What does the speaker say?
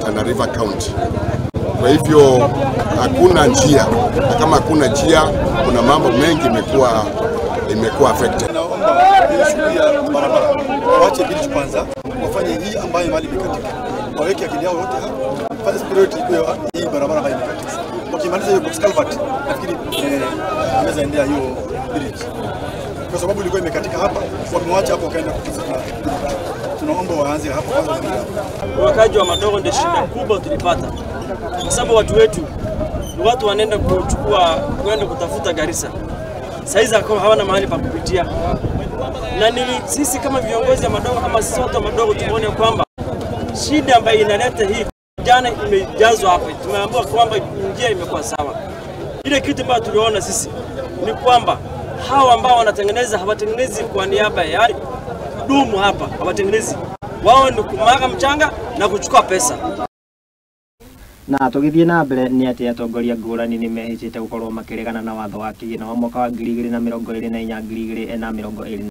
Tana River County. Kwa hivyo hakuna njia, na kama hakuna njia kuna mambo mengi imekuwa affected. Naomba shughuli ya barabara waache bridge kwanza, wafanye hii ambayo mali imekatika, waweke akili yao yote hapo, first priority ikuwe hii barabara ambayo imekatika. Wakimaliza hiyo box culvert, nafikiri inaweza endea hiyo bridge, kwa sababu ilikuwa imekatika hapa, wamewacha hapo wakaenda kukiza. Tunaomba waanze hapo kwanza. Wakaji wa Madogo ndio shida kubwa tulipata, kwa sababu watu wetu ni watu wanaenda kuchukua kwenda kutafuta Garissa, saizi hawana mahali pa kupitia. Na sisi kama viongozi wa Madogo ama sisi watu wa Madogo tumeona kwamba shida ambayo inaleta hii jana imejazwa hapa, tumeambiwa kwamba njia imekuwa sawa. Ile kitu ambayo tuliona sisi ni kwamba hawa ambao wanatengeneza hawatengenezi kwa niaba ya dumu hapa, hawatengenezi wao ni kumaga mchanga na kuchukua pesa. Na tũgĩthiĩ na mbere nĩ atĩ atongoria ngũrani nĩ mehĩtĩte gũkorwo makĩregana na watho wa kĩgĩna wa mwaka wa 2024 2025.